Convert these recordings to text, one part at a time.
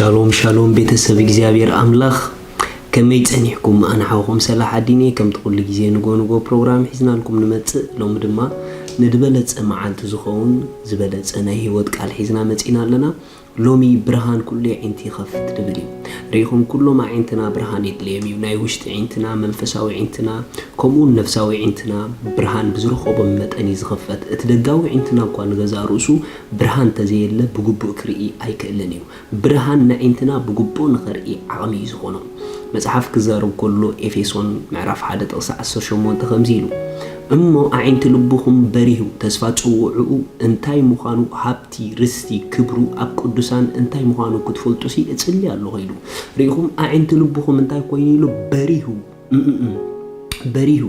ሻሎም ሻሎም ቤተሰብ እግዚኣብሔር ኣምላኽ፣ ከመይ ጸኒሕኩም? ኣነ ሓውኹም ሰላሕ ኣዲን እየ። ከምቲ ኩሉ ግዜ ንጎ ንጎ ፕሮግራም ሒዝናልኩም ንመጽእ። ሎሚ ድማ ንድበለጸ መዓልቲ ዝኸውን ዝበለጸ ናይ ህይወት ቃል ሒዝና መጺና ኣለና። ሎሚ ብርሃን ኩሉ ኣዒንቲ ይኸፍት ድብል እዩ። ርኢኹም፣ ኩሎም ኣዒንትና ብርሃን የድልዮም እዩ። ናይ ውሽጢ ኣዒንትና፣ መንፈሳዊ ኣዒንትና፣ ከምኡውን ነፍሳዊ ኣዒንትና ብርሃን ብዝረኸቦም መጠን እዩ ዝኸፈት። እቲ ደጋዊ ኣዒንትና እኳ ንገዛእ ርእሱ ብርሃን ተዘየለ ብግቡእ ክርኢ ኣይክእልን እዩ። ብርሃን ንኣዒንትና ብግቡእ ንኸርኢ ዓቕሚ እዩ ዝኾኖ። መጽሓፍ ክዛረብ ከሎ ኤፌሶን ምዕራፍ ሓደ ጥቕሲ ዓሰርተ ሸሞንተ ከምዚ ኢሉ፣ "እሞ ኣዒንቲ ልብኹም በሪሁ፣ ተስፋ ጽውዕኡ እንታይ ምዃኑ፣ ሃብቲ፣ ርስቲ፣ ክብሩ ኣብ ቅዱሳን እንታይ ምዃኑ ክትፈልጡሲ እጽሊ ኣለኹ" ኢሉ። ርኢኹም፣ ኣዒንቲ ልብኹም እንታይ ኮይኑ ኢሉ? በሪሁ። እምእም። በሪሁ።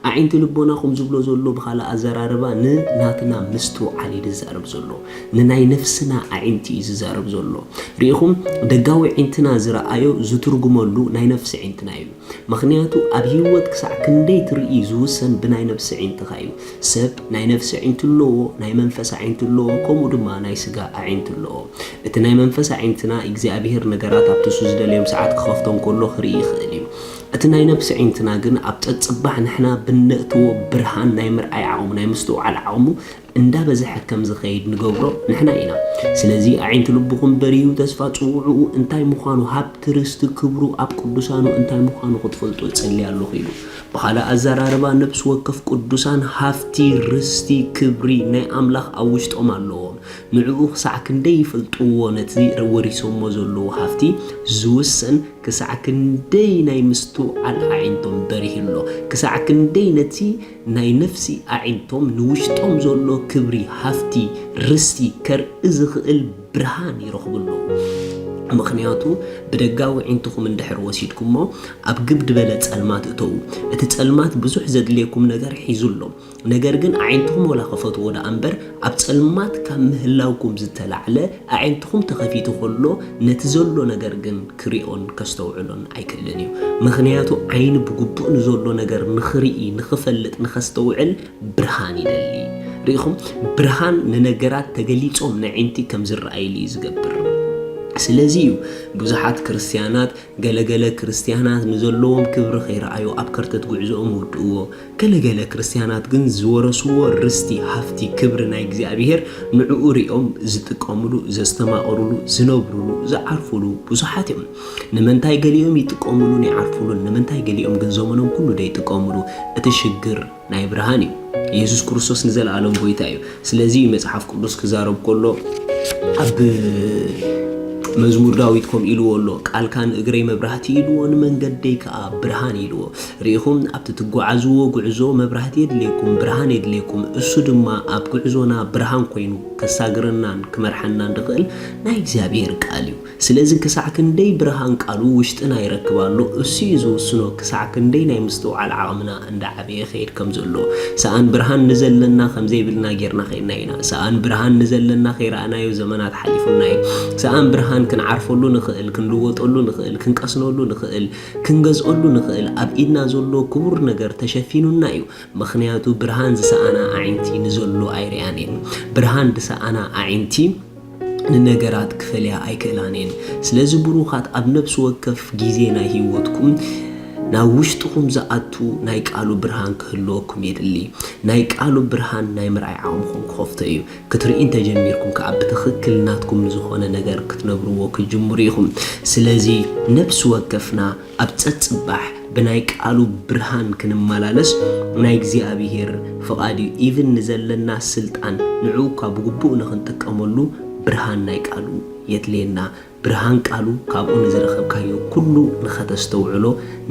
ኣዒንቲ ልቦና ከም ዝብሎ ዘሎ ብኻልእ ኣዘራርባ ንናትና ምስትውዓል እዩ ዝዛረብ ዘሎ። ንናይ ነፍስና ኣዒንቲ እዩ ዝዛረብ ዘሎ። ርኢኹም፣ ደጋዊ ኣዒንትና ዝረኣዮ ዝትርጉመሉ ናይ ነፍሲ ኣዒንትና እዩ። ምኽንያቱ ኣብ ህይወት ክሳዕ ክንደይ ትርኢ ዝውሰን ብናይ ነፍሲ ኣዒንትኻ እዩ። ሰብ ናይ ነፍሲ ኣዒንቲ ኣለዎ፣ ናይ መንፈስ ኣዒንቲ ኣለዎ፣ ከምኡ ድማ ናይ ስጋ ኣዒንቲ ኣለዎ። እቲ ናይ መንፈስ ኣዒንትና እግዚኣብሔር ነገራት ኣብቲ እሱ ዝደለዮም ሰዓት ክኸፍቶም ከሎ ክርኢ ይኽእል እዩ። እቲ ናይ ነፍሲ ኣዒንትና ግን ኣብ ጸጽባሕ ንሕና ብነእትዎ ብርሃን ናይ ምርኣይ ዓቕሙ፣ ናይ ምስትውዓል ዓቕሙ እንዳበዝሐ ከም ዝኸይድ ንገብሮ ንሕና ኢና። ስለዚ ኣዒንቲ ልብኹም በሪሁ፣ ተስፋ ጽውዕኡ እንታይ ምዃኑ፣ ሃብቲ ርስቲ ክብሩ ኣብ ቅዱሳኑ እንታይ ምዃኑ ክትፈልጡ እጸሊ ኣለኹ ኢሉ። ብኻልእ ኣዘራርባ ነፍሲ ወከፍ ቅዱሳን ሃፍቲ ርስቲ ክብሪ ናይ ኣምላኽ ኣብ ውሽጦም ኣለዎም። ንዕኡ ክሳዕ ክንደይ ይፈልጥዎ፣ ነቲ ወሪሶሞ ዘለዉ ሃፍቲ ዝውሰን ክሳዕ ክንደይ ናይ ምስትውዓል ኣዒንቶም በሪሁ ኣሎ፣ ክሳዕ ክንደይ ነቲ ናይ ነፍሲ ኣዒንቶም ንውሽጦም ዘሎ ክብሪ ሃፍቲ ርስቲ ከርኢ ዝኽእል ብርሃን ይረኽቡ ኣለዉ። ምኽንያቱ ብደጋዊ ኣዒንትኹም እንድሕር ወሲድኩሞ ኣብ ግብ ድበለ ጸልማት እተዉ። እቲ ጸልማት ብዙሕ ዘድልየኩም ነገር ሒዙ ኣሎ። ነገር ግን ኣዒንትኹም ወላ ክፈትዎ ደኣ እምበር ኣብ ጸልማት ካብ ምህላውኩም ዝተላዕለ ኣዒንትኹም ተኸፊቱ ከሎ ነቲ ዘሎ ነገር ግን ክሪኦን ከስተውዕሎን ኣይክእልን እዩ። ምኽንያቱ ዓይኒ ብግቡእ ንዘሎ ነገር ንኽርኢ፣ ንኽፈልጥ፣ ንኸስተውዕል ብርሃን ይደሊ። ርኢኹም፣ ብርሃን ንነገራት ተገሊጾም ነዒንቲ ከም ዝረኣይሉ እዩ ዝገብር። ስለዚ እዩ ብዙሓት ክርስትያናት፣ ገለገለ ክርስትያናት ንዘለዎም ክብሪ ከይረኣዩ ኣብ ከርተት ጉዕዞኦም ይውድእዎ። ገለገለ ክርስትያናት ግን ዝወረስዎ ርስቲ፣ ሃፍቲ፣ ክብሪ ናይ እግዚኣብሔር ንዕኡ ሪኦም ዝጥቀምሉ፣ ዘስተማቕርሉ፣ ዝነብርሉ፣ ዝዓርፍሉ ብዙሓት እዮም። ንምንታይ ገሊኦም ይጥቀምሉን ይዓርፍሉን፣ ንምንታይ ገሊኦም ግን ዘመኖም ኩሉ ደይጥቀምሉ? እቲ ሽግር ናይ ብርሃን እዩ። ኢየሱስ ክርስቶስ ንዘለኣለም ጎይታ እዩ። ስለዚ እዩ መጽሓፍ ቅዱስ ክዛረብ ከሎ ኣብ መዝሙር ዳዊት ከምኡ ኢልዎ ኣሎ፣ "ቃልካ ንእግረይ መብራህቲ ኢልዎ፣ ንመንገደይ ከኣ ብርሃን ኢልዎ።" ርኢኹም፣ ኣብቲ ትጓዓዝዎ ጉዕዞ መብራህቲ የድልየኩም፣ ብርሃን የድልየኩም። እሱ ድማ ኣብ ጉዕዞና ብርሃን ኮይኑ ከሳግረናን ክመርሓናን ዝኽእል ናይ እግዚኣብሔር ቃል እዩ። ስለዚ ክሳዕ ክንደይ ብርሃን ቃሉ ውሽጥና ይረክብ ኣሎ፣ እሱ እዩ ዝውስኖ ክሳዕ ክንደይ ናይ ምስትውዓል ዓቕምና እንዳዓበየ ይኸይድ ከም ዘሎ። ሰኣን ብርሃን ንዘለና ከም ዘይብልና ጌርና ኸይድና ኢና። ሰኣን ብርሃን ንዘለና ከይረኣናዮ ዘመናት ሓሊፉና እዩ። ሰኣን ብርሃን ክንዓርፈሉ ንኽእል፣ ክንልወጠሉ ንኽእል፣ ክንቀስነሉ ንኽእል፣ ክንገዝኦሉ ንኽእል፣ ኣብ ኢድና ዘሎ ክቡር ነገር ተሸፊኑና እዩ። ምኽንያቱ ብርሃን ዝሰኣና ኣዒንቲ ንዘሎ ኣይርእያን እየን። ብርሃን ዝሰኣና ኣዒንቲ ንነገራት ክፈልያ ኣይክእላን እየን። ስለዚ ብሩኻት፣ ኣብ ነፍሲ ወከፍ ግዜ ናይ ህይወትኩም ናብ ውሽጥኹም ዝኣቱ ናይ ቃሉ ብርሃን ክህልወኩም የድሊ። ናይ ቃሉ ብርሃን ናይ ምርኣይ ዓቕምኹም ክኸፍቶ እዩ። ክትርኢ እንተጀሚርኩም ከኣ ብትኽክል ናትኩም ንዝኾነ ነገር ክትነብርዎ ክትጅምሩ ኢኹም። ስለዚ ነፍሲ ወከፍና ኣብ ጸጽባሕ ብናይ ቃሉ ብርሃን ክንመላለስ ናይ እግዚኣብሔር ፍቓድ እዩ። ኢቭን ንዘለና ስልጣን ንዕኡ እኳ ብግቡእ ንኽንጥቀመሉ ብርሃን ናይ ቃሉ የድልየና። ብርሃን ቃሉ ካብኡ ንዝረኸብካዮ ኩሉ ንኸተስተውዕሎ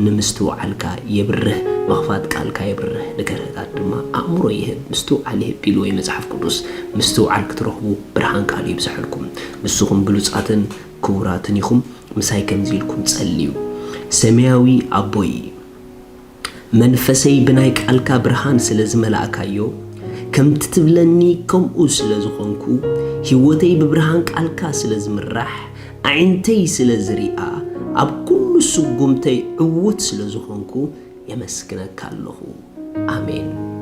ንምስትውዓልካ የብርህ፣ መኽፋት ቃልካ የብርህ፣ ንገርህታት ድማ ኣእምሮ ይህብ፣ ምስትውዓል ይህብ ኢልዎ እዩ መጽሓፍ ቅዱስ። ምስትውዓል ክትረኽቡ ብርሃን ቃሉ ይብዝሐልኩም። ንስኹም ብሉጻትን ክቡራትን ኢኹም። ምሳይ ከምዚ ኢልኩም ጸልዩ። ሰማያዊ ኣቦይ፣ መንፈሰይ ብናይ ቃልካ ብርሃን ስለ ዝመላእካዮ፣ ከምቲ ትብለኒ ከምኡ ስለ ዝኾንኩ፣ ህይወተይ ብብርሃን ቃልካ ስለ ዝምራሕ፣ ኣዒንተይ ስለ ዝሪኣ፣ ኣብ ኩሉ ስጉምተይ ዕዉት ስለ ዝኾንኩ፣ የመስግነካ ኣለኹ። ኣሜን።